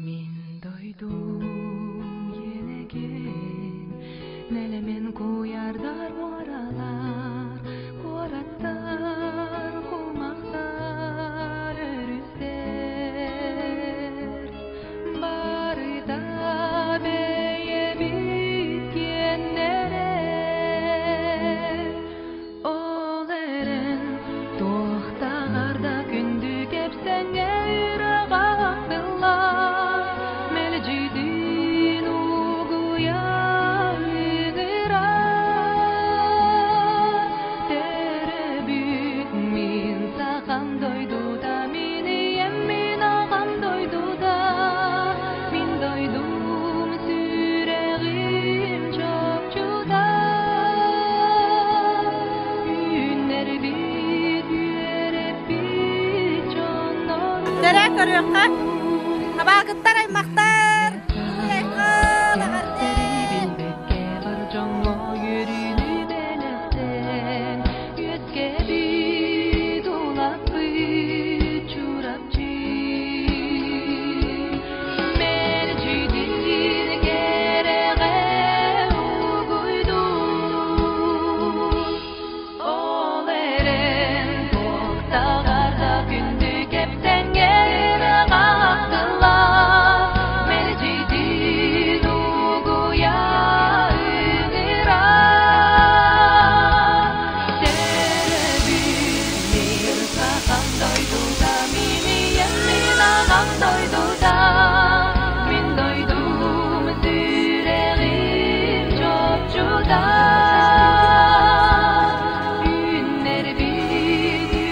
Мин дойдум иэнэгин, нэлэмэн куйаардар муоралар, куораттар, кумахтар, өрүстэр. Барыта бэйэбит киэннэрэ. Ол эрэн туохтааҕар да күндү кэпсэҥҥэ ыраҕаҕыллар, мэлдьитин угуйа ыҥырар. Төрөбүт мин сахам дойдута, мин ийэм, мин аҕам дойдута, мин дойдум сүрэҕим чопчута. Үүннэрбит, үөрэппит дьоннорум. Тэрэ көрүөххэ. Табаагыттар аймахтар. Уруй-айхал, эҕэрдэ! Билбэккэ бар дьоҥҥо үөрүүнү бэлэхтээн, үөскээбит, улааппыт Чурапчы. Мэлдьитин кэрэҕэ угуйдун, ол эрэн туохтааҕар да күндү кэпсэҥҥэ ыраҕаттылар, мэлдьитин угуйа ыҥырар. Төрөбүт мир сахам дойдута, мин ийэм, мин аҕам дойдута, мин дойдум сүрэҕим чопчута. Үүннэрбит,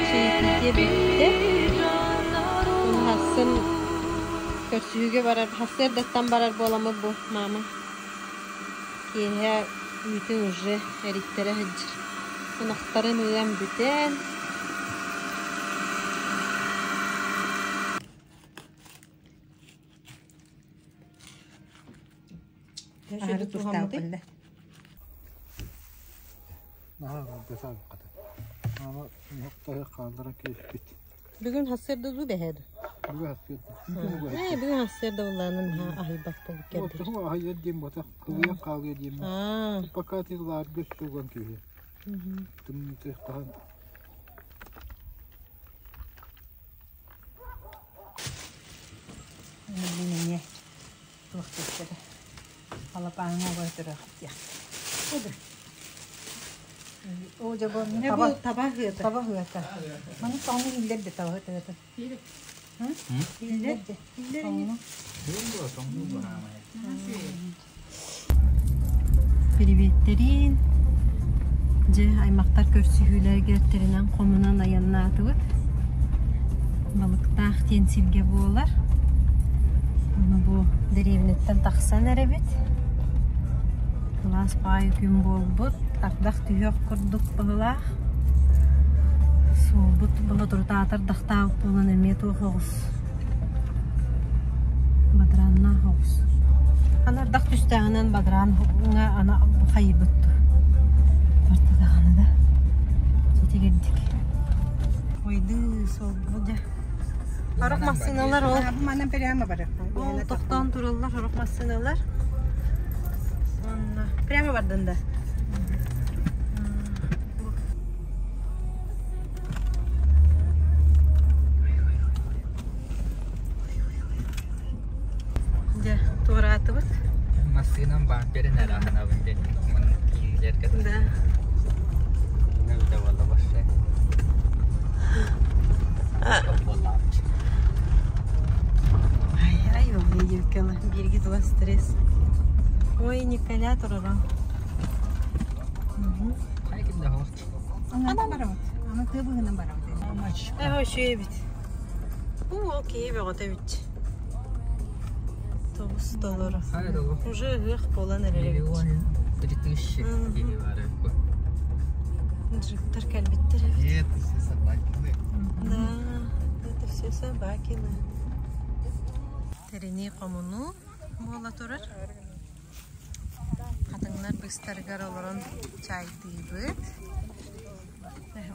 Чэйдиэ бүттэ. үөрэппит Уну хассын дьоннорум. көрсүһүүгэ барар, сарсыардаттан барар буоламмыт бу маама. Киэһэ үүтүн уже эриттэрэ сылдьар. Ынахтарын ыан бүтэн Аһары тустаабылла. Бүгүн сарсыарда дуу бэһээ дуу? Ээ, бүгүн сарсыарда буллаанын аһыйбат буолук кэлбит. Аа. Мин эмиэ туох диэхтэрэ халапааҥҥа оҕо өтөрөөх диэхтэр. Оо дьэ бу Бу таба ыһыата. таба ыһыата. Маны тоҥу ииллэр де таба ыһыата. Ииллэр де. Тоҥну. Приветтэрин. Дьэ, аймахтар көрсүһүүлэригэр тэринэн хомунан айаннаатыбыт. Балыктаах диэн сиргэ буолар. Ону бу дэриэбинэттэн тахсан эрэбит. Кылаас баайы күн буолбут. Ардах түһүөх курдук быһылаах. Суолбут болотурутаатар дахтаабыт буолан эмиэ туох оҕус Бадырааннаах оҕус. Аны ардах түстээҕинэн бадыраан ана хайыйбыт дуо? Барта даҕаны да. Ситигирдик. Ойдыы суолбу дьэ. Сорох массыыналар ол Манан прямо барар. ол тохтоон тураллар сорох массыыналар. Онно прямо бардын да. Дьэ, туораатыбыт. Массыынам бамперин эрэ аһынабын диэн киирилэргэ Да. Нөбүтэ буолла вообще. Ай, ай, видеокала. Биирги тула стресс. Ой, Николя турара. Ана барабыт. Ана тыа быһынан барабыт. Э, үчүгэй эбит. Бу окей бөҕөтө эбит. Тоҕус доллар. Уже ыһыах буолан эрэр эбит. Миллион 3000 киһи бар эбит. Джиптар кэлбиттэр эбит. Нет, все собакины. Да, это все собакины. Тэринии хомунуу буола турар. Хатыҥнар быыстарыгар олорон чаайдыыбыт.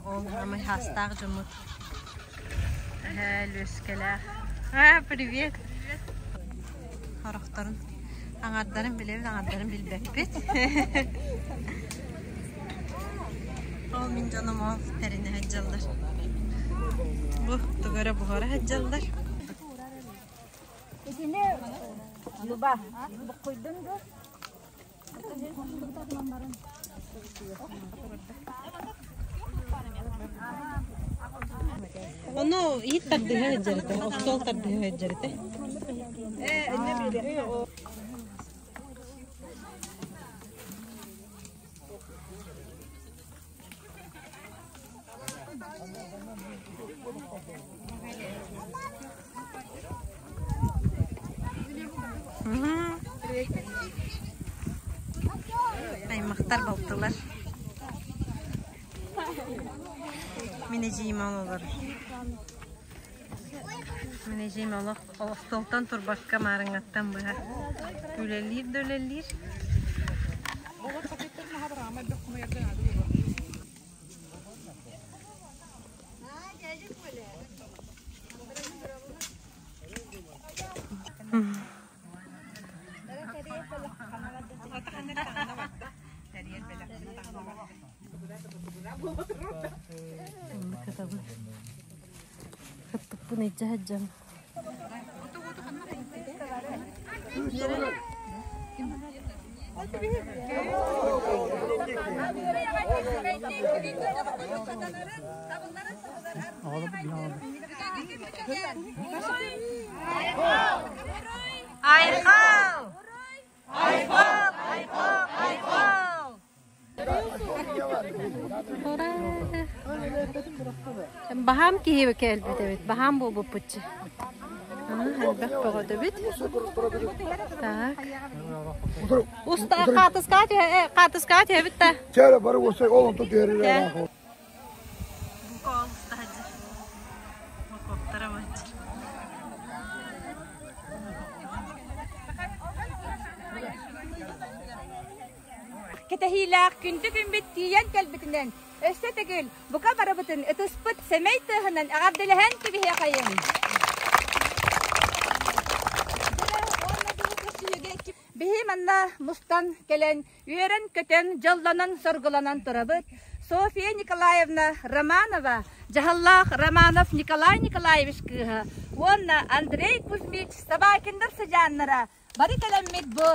Ол амай хаастаах дьоммут. Лүөскэлээх. А, привет! Орохторун аҥардарын билэбит, аҥардарын билбэппит. Ол мин дьоном ол тэринэ сылдьаллар. Бу тугу эрэ буһара сылдьаллар. Итини Люба, буккуйдун дуо? Ону иһит тардыһа сылдьар этэ, остуол тардыһа сылдьар этэ. Аймахтар балтылар. Мин эдьиийим ол олорор. Мин эдьиийим олох остуолтан турбакка маарыҥҥаттан быһа үлэлиир да үлэлиир. Хаттыппын илдьэ сылдьан. Айхал! Айхал! Айхал! Айхал! Баһаам киһи кэлбит эбит, баһаам буолбуппутчу. Элбэх бөҕөтөбүт. Так. Уста хаатыскаҕа түһэбит да. Чээрэ бары уосай ол онто түһэрилэр. Кэтэһиилээх күндү күммүт тиийэн кэлбитинэн, өссө төгүл бука барыбытын ытыспыт сэмэй тыаһынан эҕэрдэлэһэн кэбиһиэхэйиҥ! Биһи манна мустан кэлэн, үөрэн-көтөн, дьоллонон-соргуланан турабыт. Софья Николаевна Романова, дьаһаллаах Романов Николай Николаевич кыыһа уонна Андрей Кузьмич Собакиннар сыдьааннара Бары кэлэммит бу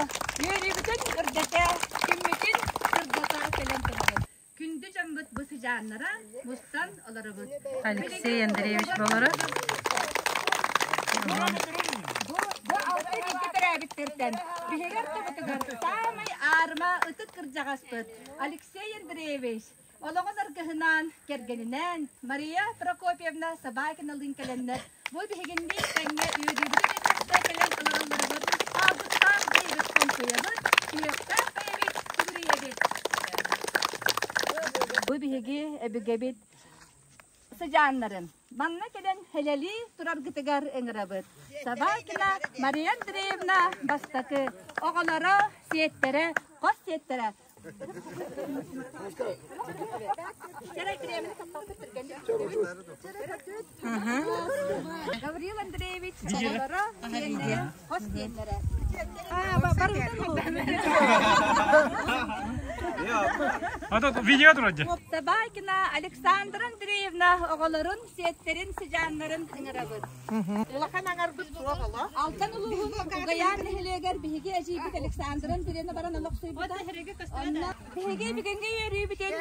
үөрүүбүтүн үрдэтэ, күммүтүн сырдата кэлэн турабыт. Күндү дьоммут бу сыдьааннара мустан олоробут. Алексей Андреевич Болоро. Бу алта бииргэ төрөөбүттэртэн биһиги ортобутугар саамай аарыма ытык кырдьаҕаспыт Алексей Андреевич олоҕун аргыһынаан, кэргэнинээн Мария Прокопьевна Собакиналыын кэлэннэр бу биһигинниин тэҥҥэ үөрүүбүтүн үллэстэ кэлэн олороллоругар алгыстаах бэйэбит хоҥкуйабыт, сүһүөхтээх бэйэбит сүгүрүйэбит. Бу биһиги өбүгэбит сыдьааннарын манна кэлэн хэлэлии тураргытыгар ыҥырабыт. Собакина Мария Андреевна бастакы оҕолоро, сиэттэрэ, хос сиэттэрэ Гаврил Андреевич оҕолоро, сиэннэрэ, хос сиэннэрэ. Видео турар Табакина Александра Андреевна оҕолорун, сиэттэрин, сыдьааннарын ыҥырабыт. Улахан аҥарбыт суох олох. Алтан улууһун Угайаан нэһилиэгэр биһиги эдьиийбит Александра Андреевна баран олохсуйбута. Онно биһиги бүгүҥҥү үөрүүбүтүн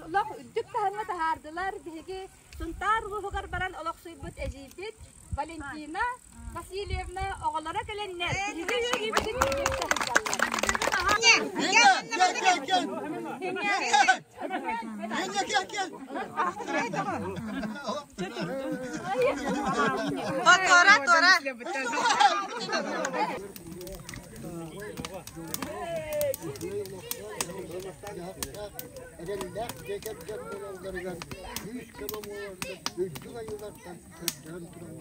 олох үрдүк таһымҥа таһаардылар. Биһиги Сунтаар улууһугар баран олохсуйбут эдьиийбит Валентина Васильевна оҕолоро кэлэннэр биһиги үөрүүбүтүн үрдүк таһымҥа Тора, тора. Эрэллээх дьиэ кэргэн буолалларыгар күүс-көмө буоларга үрдүк айыылартан көрдөһөн туран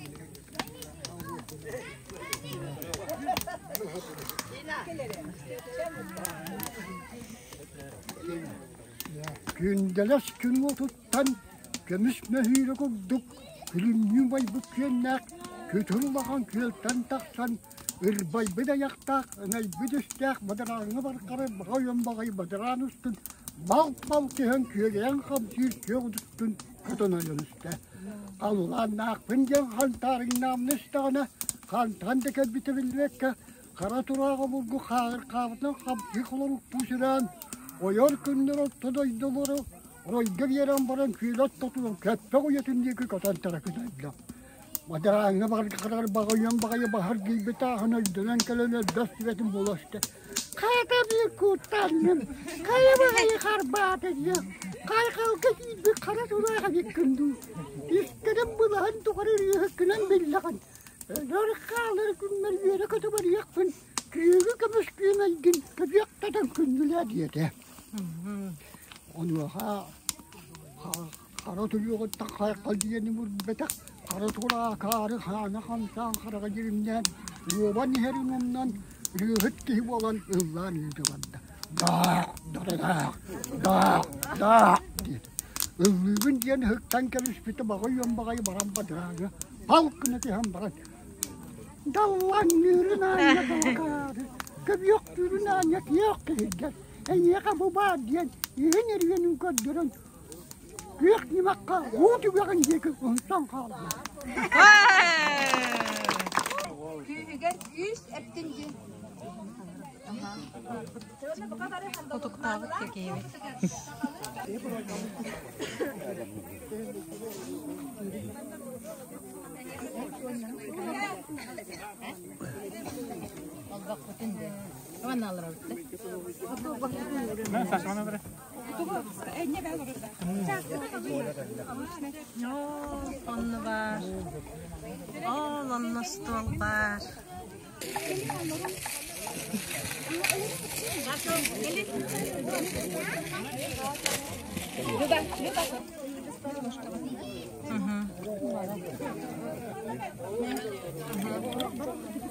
Күндэлэс күн уотуттан көмүс мөһүүрэ курдук күлүмнүү байбыт күөннээх күтүр улахан күөлтэн тахсан Ырбайбыт айахтаах, ынайбыт үстээх бадарааҥҥа бархары баҕа ойон баҕайы бадараан устун бал-бал түһэн күөгэйэн хамсыыр күөх устун көтөн ойон истэ. Халлааннаахпын диэн хантаарыҥнаамна истэҕинэ, хантан да кэлбитэ биллибэккэ, хара тураах обургу хааҕырхаабытынан хамсыы холоруктуу сүрээн, ойор күннэр орто дойдулары оройго биэрэн баран күөлэ ортотунан көппөх уйатын диэки көтөн тэрэкүтэрдэ. Бадарааҥҥа баргахарар баҕайыан баҕайы баһар киирбит ааһын өйдөнөн кэлэн өлбөс түбэтин буола истэ. Хайата биир куттанным, хайа баҕайы харбаата диэ, хайҕалга киирбит хара тураах эбиккин дуу, искэрин былаһын тухары ырыаһыккынан биллэҕин, өлөр хаалар күммэр үөрэ-көтө барыахпын, күүгү көмүс күөмэйгин көбүөхтэтэн күндүлээ диэтэ. Онуоха Хара түлүөҕүттэн хайҕал диэни мурбэтэх, хара тураакаары хаана хамсаан хараҕа дьиримнээн, уобан иһэрин умнан, ырыаһыт киһи буолан ыллаан ыыта барда. Даах, дададаах, даах, даах диэт. Ыллыыбын диэн ыһыктан кэбиспитэ баҕай-үөн баҕайы баран бадараага палк гына түһэн баран даллаҥныырын аанньа далакаары, көбүөхтүүрүн аанньа киэх киһиргэр, эйиэхэ бу баар диэн иһин эрийэнин көрдөрөн Күөх ньымахха уу түгэҕин диэки уһунсан хаалла. Күүһүгэр күүс эптин диэн. Утуктаабыт киһибит. Олбохпутун диэн. Онно баар. Ол онно остуол баар.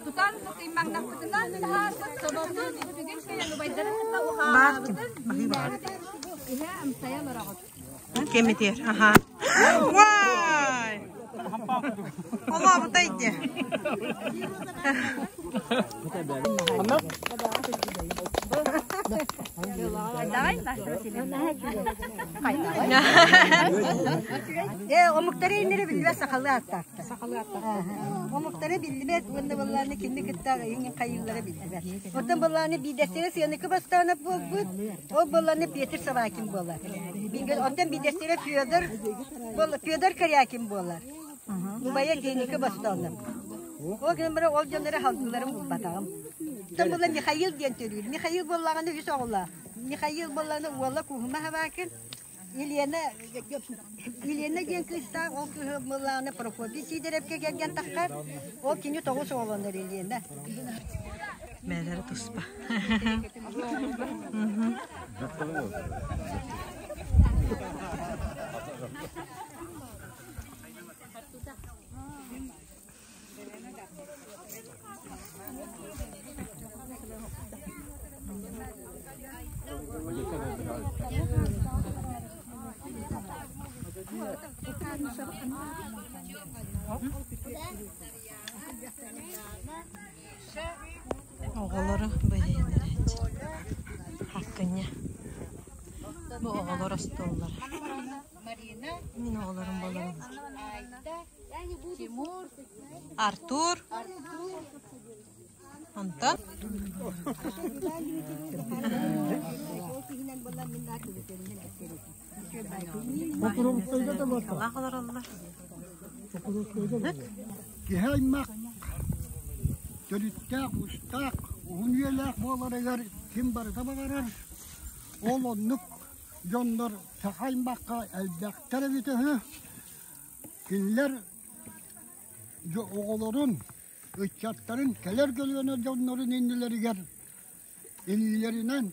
Тутан маҥнахпытынан таһаарбыт собобутун бүгүн кэлэн убайдарын кытта уһаабытын иһэ амсайа олороҕут. Кемитер, аха. Вай! Олообута иди. Э, омуктары иннere биллибэт сахалыы ааттаахтар. Сахалыы ааттаахтар. Омуктары биллибэт уонна былааны кими кытта иҥин хайыыллара биллибэт. Оттон былааны биирдэстэрэ Сыаныкы Бастаанап буолбут, ол былааны Петр Собакин буолар. Оттон биирдэстэрэ Федор, Федор Корякин буолар. Убайа Теники Бастаанап. Ол гынан баран ол дьоннору халгыларын булбатаҕым. Оттон була Михаил диэн төрүүр. Михаил буоллаҕына үс оҕолоох. Михаил буоллаҕына уола Куһума Собакин, Елена, Елена диэн кыыстаах, ол кыыһы былааны Прокопий Сидоровка кэргэн таххар, ол кини тоҕус оҕолонор Елена. Бээлэри туспа. Оҕолору бэйэлэрэ хаккынньа. Бу оҕолор остуоллара. Мин оҕолорум буолаллар. Артур. Антон. Аллах олороллор. Киһи аймах төрүттээх, устаах, уһун үйэлээх буоларыгар ким барыта баҕарар. Ол оннук дьоннор саха аймахха элбэхтэр эбитэ үһү. Кинилэр оҕолорун, ыччаттарын, кэлэр көлүөнэ дьоннорун иннилэригэр илиилэринэн,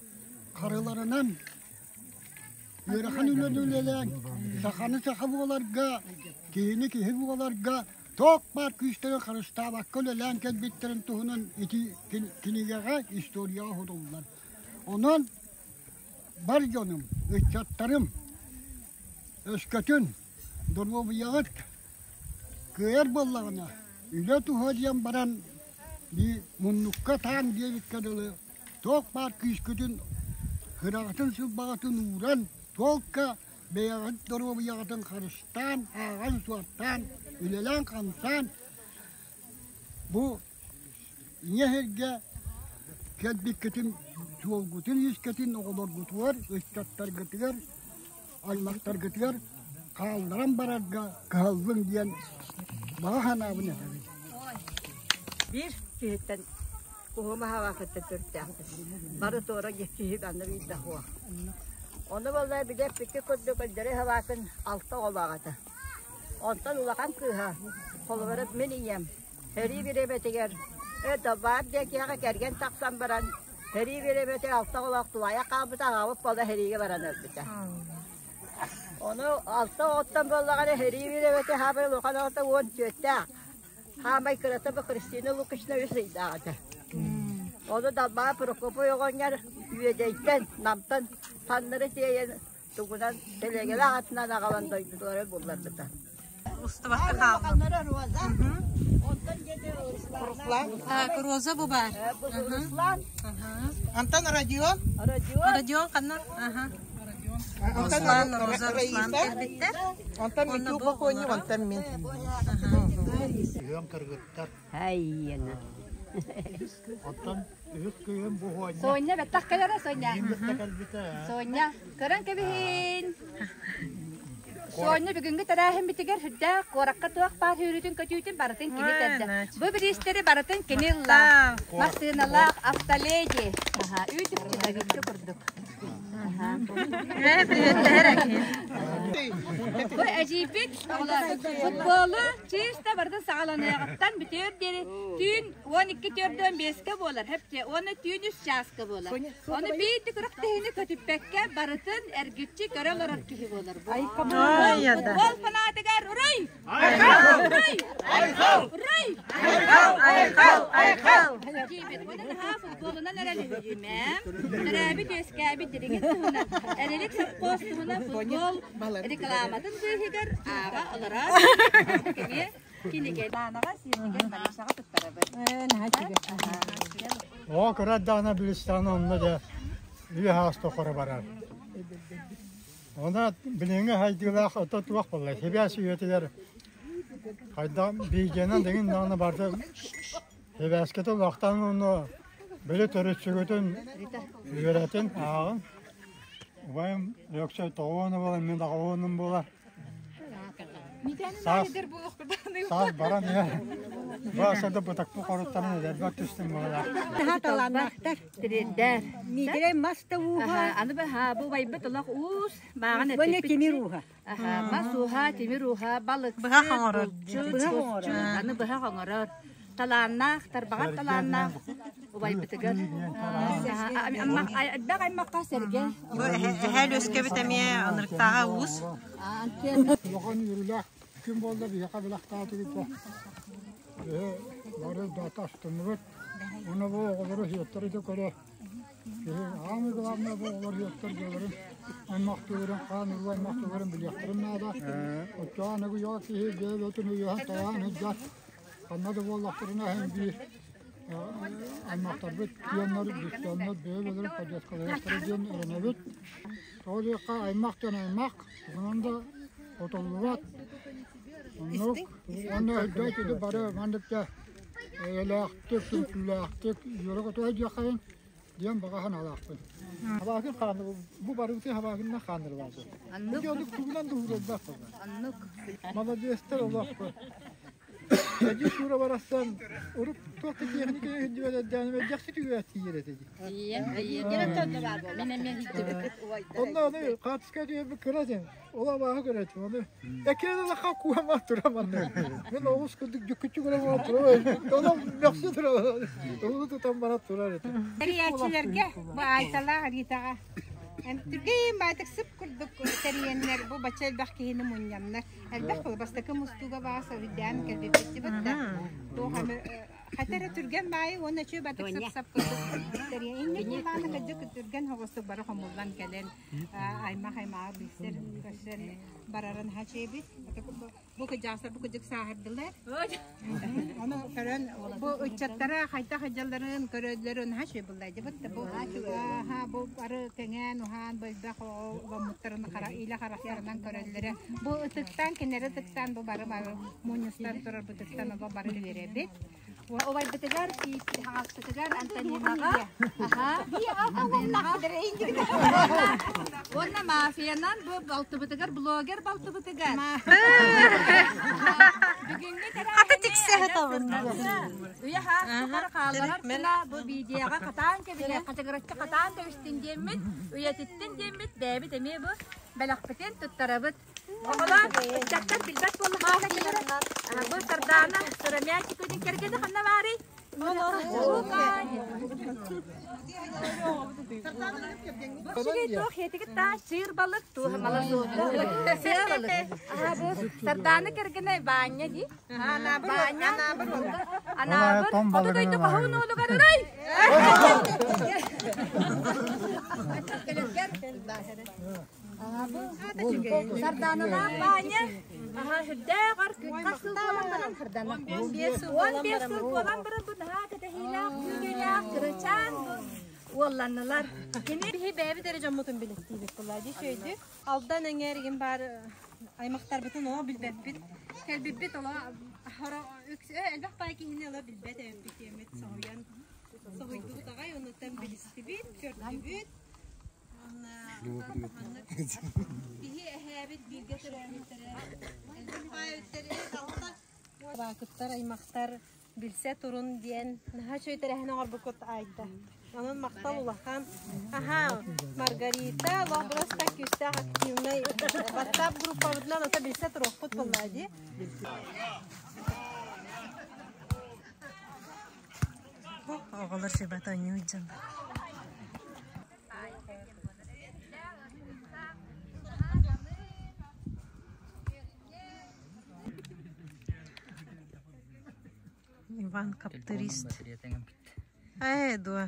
харыларынан ыарахан үлэни үлэлээн, саханы саха буоларга, киһини киһи буоларга туох баар күүстэрин харыстаабакка үлэлээн кэлбиттэрин туһунан ити кинигэҕэ, историяҕа суруллар. Онон бар дьонум, ыччаттарым, өскөтүн доруобуйаҕыт кыайар буоллаҕына, үлэ туһа диэн баран. Би муннукка таан диэбиккэ дылы, туох баар күүскүтүн, кыраҕытын-сылбаҕытын ууран, туолка бэйэҕит доруобуйаҕытын харыстаан, ааҕан-суоттаан, үлэлээн-хамсаан, бу ийэ сиргэ кэлбиккитин, суолгутун-иискэтин оҕолоргутугар, ыччаттаргытыгар, аймахтаргытыгар хаалларан барарга кыһаллыҥ диэн баҕа санаабын этэбин. Биир киһиттэн куһума хаҕаахыттан төрүттээхпит. Бары туора киһи аны биирдэ суох. Ону буолла билэппикки курдук Өндөрөй Хабаатын алта оҕолоох этэ. Онтон улахан кыыһа, холобура мин ийэм, сэрии бириэмэтигэр э Далбаар диэн киһиэхэ кэргэн тахсан баран, сэрии бириэмэтигэр алта оҕолоох тулаайах хаалбыта, аҕабыт буола сэриигэ баран өлбүтэ. Ону алта оҕоттон буоллаҕына сэрии бириэмэтэ хаамай улахан оҕото уон түөртээх, хаамай кырата бу Христина Лукична үс ыйдаах этэ. Ону Далбаар Прокопий оҕонньор Үөдэйтэн, Намтан ханнары тиэйэн тугунан тэлиэгэлээх атынан аҕалан дойдутугар булларбыта. Устубакка хааллым. Так, Роза бу баар. Руслан. Антон Родион. Родион ханна? Аха. Руслан, Роза, Руслан кэлбиттэр. Онтон Митю бокуонньук, онтон мин. Үһүөн кыргыттар. Айына. Оттон үһүс кыыһым бу Хуанньа. Соня бэттэх кэлэрэ Соня. Миигин кытта кэлбитэ. Соня, көрөн кэбиһин. Соня бүгүҥҥү тэрээһиммитигэр сүрдээх куоракка туох баар сүүрүүтүн-көтүүтүн барытын кини тэрдэ. Бу бириистэри барытын кини ылла. Массыыналаах автоледи. Аха, үүт үкчү үкчү курдук. Бу эдьиийбит футболу чисто барытын саҕаланыаҕыттан бүтүөр диэри түүн 12.45-кэ буолар, хэпче, уонна түүн үс чааска буолар. Ону биир да күрэхтэһиини көтүппэккэ барытын эргиччи көрө олорор киһи буолар. Футбол фанатыгар уруй! Уруй! Уруй! Айхал! Айхал! Диибит. Уонна наһаа футболунан эрэлиһүйүмэм. Төрөөбүт үөскээбит дириҥин туһунан, эрилик сопхуос туһунан футбол рекламатын быыһыгар ааҕа олорор. Кини кинигэ Ланаҕа сиэнигэр Маришаҕа туттарабыт. Оҕо кыра эрдэҕинэ билистэҕинэ онно дьэ үөһэ аас тохору барар. Она билиҥҥи хайдыылаах ото туох буолла сибээс үйэтигэр хайдах биидьэнэн дэгин даҕаны барыта сибээскэтэ улахтан онно били төрүччүгүтүн үөрэтин ааҕын убайым Өксөй тоҕуону буолар мин аҕаонум буолар Саас, саас баран иһэр. Бу асада бытакпы хоруттарын эдэрбэр түстүм буолар. Наһаа талааннаахтар. Тириэрдэр. Миитэрэй мас да ууһа. Аны бу убайбыт олох уус, мааҕын Уонна тимир ууһа. Мас ууһа, тимир ууһа, балык, Быһах оҥорор. булчут, аны быһах оҥорор. Талааннаах, тарбаҕар талааннаах убайбытыгар. Элбэх аймахха сэргэ. Бу эһээл үөскэбит эмиэ ынырыктааҕа уус. Улахан үөрүүлээх күн буолла биһиэхэ бэлэхтээтигит Эһэ бары дата астынныбыт. Уонна бу оҕолору сиэттэрэ да көрө. Киһи аамый главное бу оҕолор сиэттэр дьылларын аймахтыыларын хаан уруу аймахтыыларын билиэхтэрин наада. Оччоҕо аныгы үйэҕэ киһи бэйэ-бэйэтин өйөһөн талаан сылдьар. Ханна да буоллахтарына иһин биир аймахтарбыт киэннэр, бүстэннэр бэйэ-бэйэлэрин поддержкалаһыахтара диэн эрэнэбит. Тоҕо диэххэ аймах диэн аймах, тугунан да отоллубат. Оннук уонна өйдөөх ити бары маннык да эйэлээхтик, түмсүүлээхтик үөрэ-көтө диэххэйин диэн баҕа санаалаахпын. Хабаакын хааны бу барыбытын хабаакынна хааннырылаады. Аннык. Оннук тугунан да уураллаах буолла. Аннык. Молодецтар олох. Эдьи Шура барахсан урут туох да техника өйдүбэт эрдэҕинэ дьахсы түгүө тиийэр этэ дии. Онно аны хаартыска түһэрбит кыра этим. Ол абааһы көрөтүм. Аны экиэн куһама турам анны. Мен оҕус курдук дьүккүччү көрө баран турар. Онон мөхсө турар. Ону тутан баран турар этим. Тэрийээччилэргэ бу Айталаах Ритаҕа түргэн баайтык сып курдук тэрийэннэр бу бачча элбэх киһини мунньаннар элбэх буолла бастакы мустууга баҕас үрдээн кэлбиппит да туох эмэ. Хата эрэ түргэн баайы уонна үчүгэй батык сып-сап курдук инник былааны кырдьык түргэн соҕустук бары хомуллан кэлэн аймах аймаҕы билсэр көрсөн барарын хачыйбыт. Бу кыдьаастар бу кыдьык сааһырдылар. Ону көрөн бу ыччаттара хайдах сылдьалларын көрөллөрүн хачый булла дебит бу бу бары кэҥээн уһаан бөлбөх оҕоммуттарын илэ харахтарынан көрөллөрө. Бу ытыктаан кинилэри ытыктаан бу бары бары мунньустан турарбытыттан оба бары үөрэбит. Убайбытыгар, хаҥаспытыгар Антонинаҕа, аха, уонна мафиянан бу балтыбытыгар, блогер балтыбытыгар. Бүгүҥҥү Хата тиксэһэ табынна. Үйэ хаас тухары хаалларар гына бу видеоҕа хатаан кэбиһэ, хачыгыраччы хатаан кэбистин диэммит, үйэтиттин диэммит, бэйэбит эмиэ бу бэлэхпитин туттарабыт. Оҕолор, ыччаттар билбэт буоллахтарына, бу Сардаана Сыромятникова кэргэнэ ханна баарый? Туох етигит таа сыыр балык туох мала сыыр балык. Аха бу Сардаана кэргэнэ Ваня ди. Ваня Анаабыр. Хоту дойду хоһуун уолугар ырай. Сардааналаах Ваня аһа сүрдээх өр хас сыл буолан баран 15 сыл буолан баран бу наһаа кэтэһиилээх күүтүүлээх кырачаан бу уолланнылар. Кини биһи бэйэбит эрэ дьоммутун билэттиибит буолла дии сөйдү. Алдан эҥээригин баар аймахтарбытын олох билбэппит. Кэлбиппит олох элбэх баай киһини ыла билбэт эбиппит диэммит соһуйан соһуйдубут аҕай оннуттан билистибит, көрдүбүт. Биһи эһээбит бииргэ төрөөбүттэрэ Баакыттар, аймахтар билсэ турун диэн наһаа үчүгэй тэрээһин оҥорбуккут айда. Онон махтал улахан. Аха, Маргарита, лоброста күүстээх активнай WhatsApp группабытынан ото билсэ туруохпут буолла дии. Оҕолор сүбэ оонньуу дьоннор. Иван Каптырист. Ээ, дуо.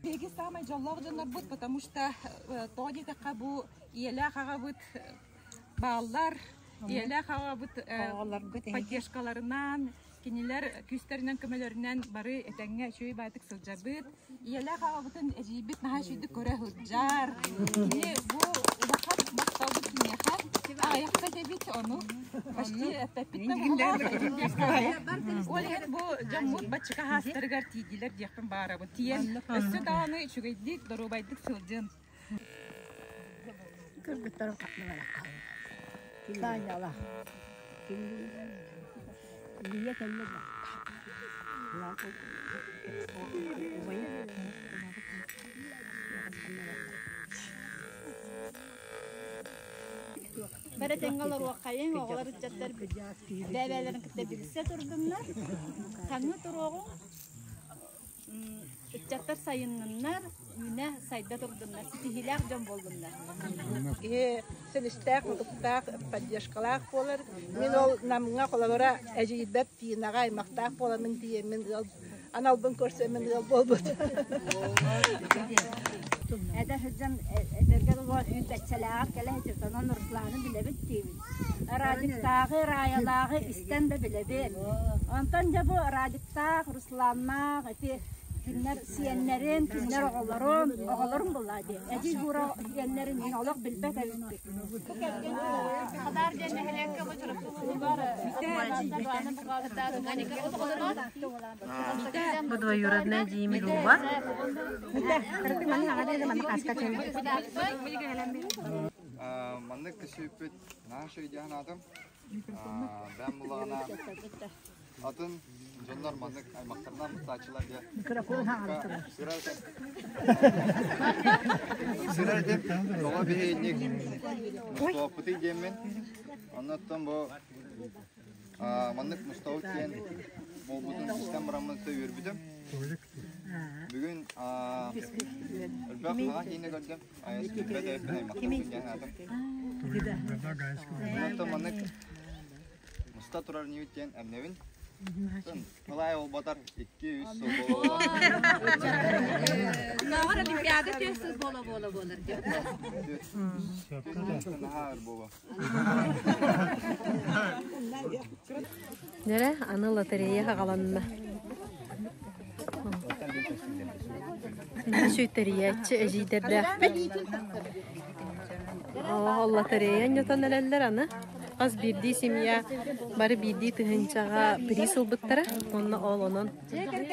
Биһиги саамай дьоллоох дьоннорбут, потому что тоҕо диэтэххэ бу ийэлээх аҕабыт бааллар, ийэлээх аҕабыт поддержкаларынан, Кинилэр күүстэринэн көмөлөрүнэн бары этэҥҥэ үчүгэй баайдык сылдьабыт. Ийэлээх аҕабытын эдьиийбит наһаа үчүгэйдик көрө сылдьар. Кини бу улахан махталбыт киниэхэ. Аҕыйахта этэбит ону. Почти эппэппит да Ол иһин бу дьоммут баччыка хаастарыгар тиийдилэр диэхпин баарабын. Тиийэн өссө даҕаны үчүгэйдик, доруобайдык сылдьын. Кыргыттарым хатылара хаалла. Лия кэллэ да. Бары тэҥҥэ олоруоххайыҥ, оҕолор ыччаттар бэйэ-бэйэлэрин кытта билсэ турдуннар, таҥыы туруоҕуҥ. Ыччаттар сайынныннар, үүнэ сайда турдуннар, ситиһиилээх дьон буоллуннар. Киһи силистээх, мутуктаах, поддержкалаах буолар. Мин ол Намҥа холобура эдьиийбэр Тинаҕа аймахтаах буоламмын тиийэммин ыал аналбын көрсөммүн ыал буолбут. Эдэр сылдьан эдэргэ дылы сүүрбэччэлээҕэр кэлэ сылдьан онон Русланы билэбит диибит. Радиктааҕы, Раялааҕы истэн да билэбит. Онтон дьэ бу Радиктаах, Русланнаах ити кинилэр сиэннэрин, кинилэр оҕолорун, оҕолорун буллаа дии. Эдьиий Бура сиэннэрин мин олох билбэт эбиппит. Хадаар диэн нэһилиэккэ бу Чурапчы Бу двоюродная Диме Люба. Маннык көсүүппүт наша идея атым. Бэм булаҕына атын дьоннор маннык аймахтарынан мустааччылар диye. Сырар этим. Тоҕо биһиинник мустуоппутуй диэммин. Оннуттан бу маннык мустабыт диэн буолбутун истэн бараммын үөрбүтүм. Бүгүн элбэх хаҥа киинэ көрдүм. Онтон маннык муста турар ньүт диэн эмнэбин. Ылай ол батар 2-3 сыл боло. Нағыр Олимпиада төссіз бола бола болар деп. Нахар боло. Нере аны лотерея хагаланна. Сүйттерияччы эжийдердээхпит. Ол лотерея ньотон элэллэр аны. Хас биирдии семья бары биирдии тыһыынчаҕа приз ылбыттара. Онно ол онон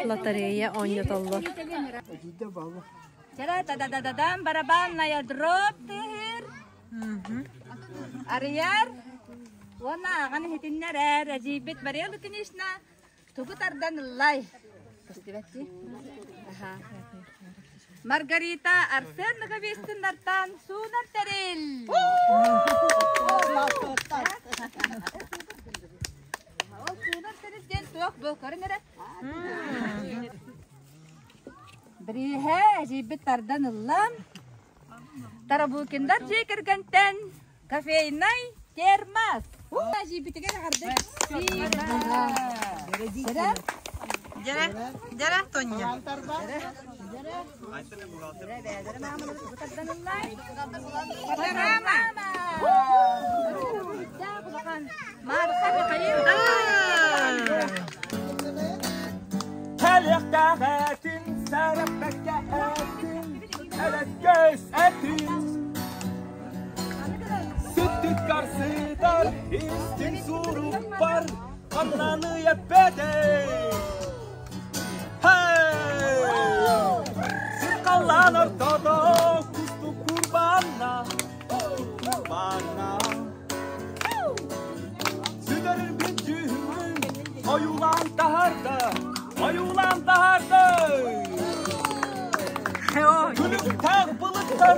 лотерея оонньотоллор. Чара та-да-да-да-дам барабанная дробь тыһыр. Арыйар. Уонна ааҕан иһитиннэрэр эдьиийбит Мария Лукинична тугу тардан ыллай? Көстүбэт дии. Аха. Маргарита Арсен Ноговицыннартан суунар тэрил. Ол суунар тэрил диэн туох бу көрүн эрэ. Бирииһэ эдьиийбит тардан ыллам. Тарабукиндар дьиэ кэргэнтэн кофейнай термос. Эдьиийбитигэр эҕэрдэ. Дьэрэ, дьэрэ, Тоня. Кэлиэхтээх этин, сэрэппэккэ этин, элэккэс этин. Сүттүк карсыдар, истиҥ сурукпар, ханнаны эппэтэй. Hey! Сыркаллан ортодо кустук курбанна, курбанна. Сүдэрирбин дьүһүммүн ойуулаан таһаарда, ойуулаан таһаарда. Күлүктээх былыттар